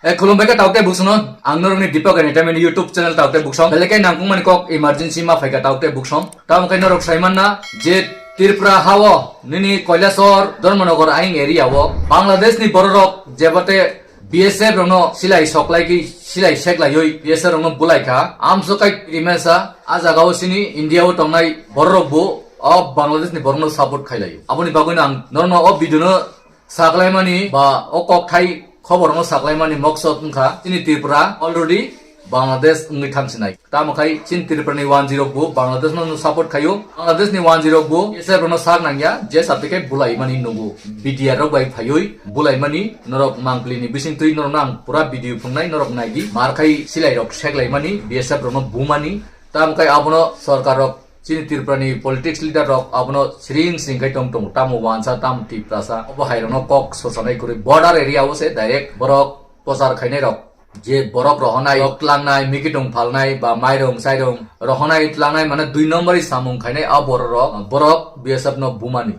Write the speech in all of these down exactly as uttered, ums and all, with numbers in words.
Eh, khulumbai kha taukte buksong no, ang norokni Deepak Entertainment YouTube channel taukte buksong. Belai khe nangkukmani kok emergency ma phaikha taukte buksong. Tamo khe norok saimanna je Tripura hao nini Kailasor, Dharmanagar aing area o Bangladesh ni bororok jebate B S F rokno silai soklai ki silai seklaioi B S F rokno bulaikha. Amso kai rimesa a jaga o sini India o tongnai bororok bo o Bangladesh ni borokno support khailaio. Aboni bagwino ang norokno o video no saklaimani ba o kokthai khoborno saklaimani moksod wngkha chini Tripura already Bangladesh wngwi thangsinai. Tamo khai chini Tripura ni one zero bo Bangladesh no support khaio. Bangladesh ni one zero bo S F no sak nangya, je sabte khe bulaimani nugo. B D R rok bai phaioi bulaimani norok mangpli ni bising twi norok nang pura video phungnai norok naidi. Mar khai silai rok seklaimani, B S F rok no bumani. Tamo khai abono sorkar rok chini Tripura ni politics leader rok abono siring siring khai tong tongo, tamo wansa, tamo Tiprasa, obo hai rokno kok sosanai kwrwi border area o se direct borok prochar khainai rok, je borok rohonai, rok tlangnai, mikitung phalnai ba mairung sairung rohonai tlangnai, mane dui nombori samung khainai a borok rok, borok B S F no bumani,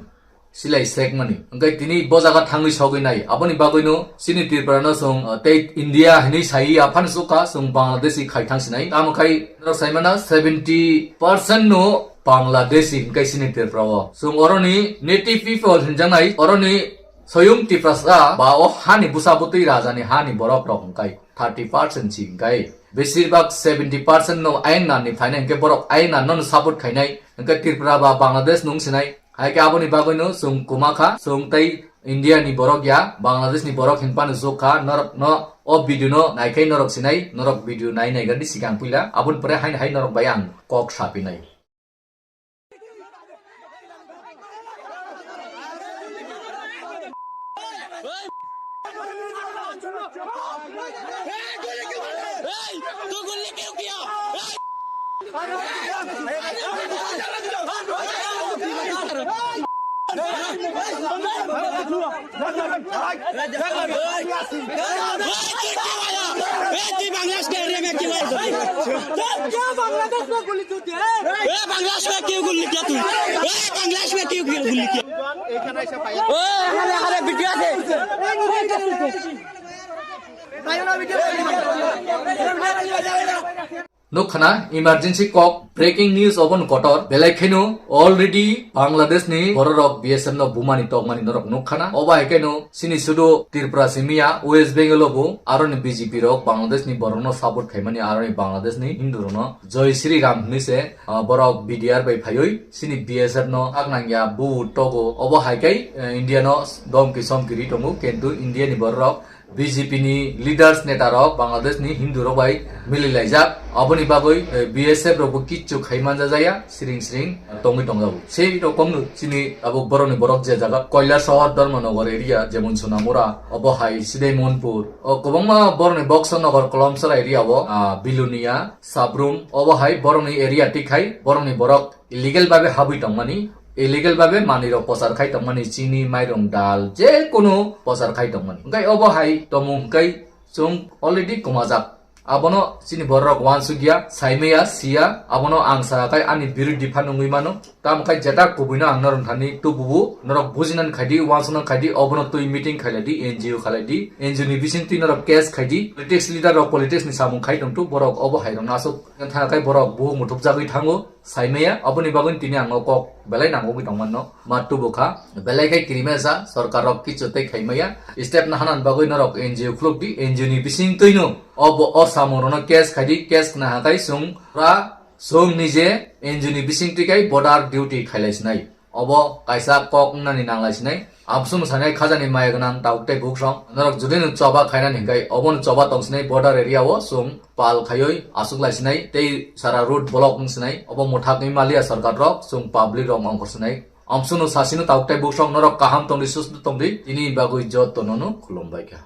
silai sekmani. Hwnkhe tini bo jaga thangwi sogwi nai. Aboni bagwino chini Tripura no chwng, uh, tei India hinwi saiya phano sukha, chwng Bangladeshi khai thangsinai. Tamo khai norok saimano seventy percent no Bangladeshi hwnkhe chini Tripura o. Chwng oroni native people hinjaknai, oroni soyung Tiprasa ba o hani bwsa bwtwi rajani hani borok rok hwnkhe thirty percent si hwnkhe. Besir bak seventy percent no ayang nani phainai hwnkhe borok ayang nani no support khainai hwnkhe Tripura ba Bangladesh nung sinai. Hai khe aboni bagwino chwng kwma kha, chwng tei India ni borok ya, Bangladesh ni borok hinphano chuk kha, norok no o video no naikhai norok sinai, norok video nai nai gani sikang puila, aboni pore haino hai norok bai ang kok sapinai. ए, तू बांग्लादेश के एरिया में क्यों आए? क्या बांग्लादेश में गोली चलती है? ए, बांग्लादेश में क्यों गोली किया तू? ए, बांग्लादेश में क्यों गोली किया? ए, हमारे, हमारे बिटिया थे। Nukkhana emergency kok, breaking news obo no kotor. Belai kheno already Bangladesh ni bororok B S F no bumani tokmani norok nukkhana. Obo hai kheno chini sudu Tripura simiya, West Bengal o bo aroni B J P rok Bangladesh ni borok no support khaimani, aroni Bangladesh ni Hindu rok no Jai Shri Ram hinwi se, ah, borok B D R bai phaiwi chini B S F no sak nangya bu togo. Obo hai khe, eh, India no domki somki ri tongo, kintu India ni bororok B J P ni leaders, neta rok Bangladesh ni Hindu rok bai mili laijak. Aboni bagwi, eh, B S F rok bo kichu khai manja jaya, siring siring tongwi tongjago. Sei rokom no chini abo borok ni borok je jaga Koilasor, Dharmanagar area, jemon Sonamura, obo hai Sidai Monpur, o kwbangma borok ni Boxer Nagar, Kolomsora area o, ah, Bilonia, Sabrum, obo hai borok ni area tikhai borok ni borok illegal babe habwi tongmani, illegal babe manwi rok pochar khai tongmani, chini, mairung, dal, je kunu pochar khai tongmani. Hwnkhe obo hai tongmung hwnkhe chwng already kwmajak. Abono chini bororok uansukya, saimaya, siya, abono ang sa khai ani birodhi phano wngwi mano. Tamo khai jeta kubuino ang norok thani tubuo, norok bujinani khaidi, uansuknani khaidi, obono twi meeting khailadi, N G O khailadi, N G O ni bisingtwi norok case khaidi, politics leader rok politics ni samung khai tongthu, borok obo hai rokno aswk thangkhe borok buhuk muthupjagwi thango. Saimaya, aboni bagwi tini ang o kok belai nangkukwi tongmano, ma tubu kha, belai khe kirimasa, sorkar rok kichu tei khaimaya, step nahanani bagwi norok N G O khulukdi, N G O ni bisingtwino obo o samung rokno case khaidi, case khna hakai chwng pura chwng nije N G O ni bisingtwi khai border duty khailai sinai. Obo kaisa kok wngnani nanglai sinai. Amsung sanai khajani maya gwnang tabuk tei buksong. Norok jodi no choba khainani hinkai obo no choba tong sinai border area o chwng pal khaioi aswk lai sinai tei sara road block wng sinai. Obo mwthakni maliya sorkar rok chwng public rok ongkhor sinai. Amsung no sasino tabuk tei buksong norok kaham tongdi susto tongdi tini bagwi joto nono khulumbai kha.